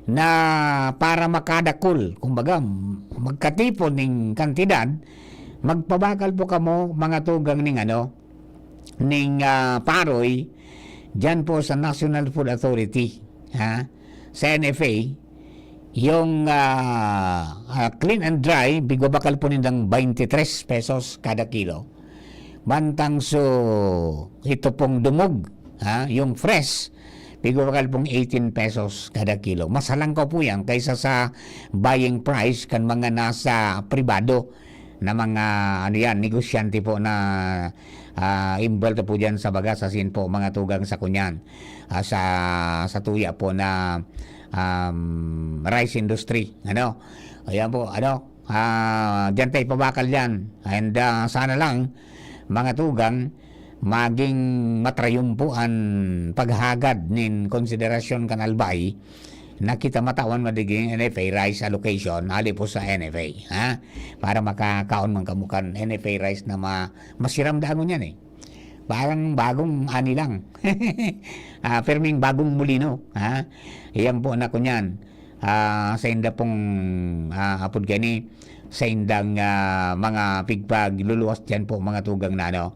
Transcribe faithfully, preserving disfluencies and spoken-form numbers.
na para makadakul, kumbaga, magkatipon ning kantidad, magpabakal po kamo, mga tugang, ning ano, ning, ah, paroy, diyan po sa National Food Authority, ha? Sa N F A, yung, ah, ah, clean and dry, pigbabakal po nindang twenty-three pesos kada kilo. Mantang so, ito pong dumog, ha, yung fresh, pigbabakal pong eighteen pesos kada kilo. Mas halangkaw po yan kaysa sa buying price kan mga nasa pribado na mga, ano yan, negosyante po na, ah, involved po dyan sa bagas, asin po, mga tugang, sa kunyan, ah, sa, sa tuya po na, um, rice industry. Ano? Ayan po, ano? Ah, diyan tayo pabakal yan. And, ah, sana lang, mga tugang, maging matrayumpo an paghagad nin konsiderasyon kan Albay na kita matawan madigin N F A rice allocation, hali po sa N F A, ha? Para makakaon man kamo kan N F A rice na ma-, masiram dangon yan, eh. Parang bagong ani lang. Ah, perming bagong mulino, ha? Iyan po na kunyan. Ah, sa inda pong, ah, apod gani, sa indang, ah, mga pigpagluluwas diyan po, mga tugang na ano.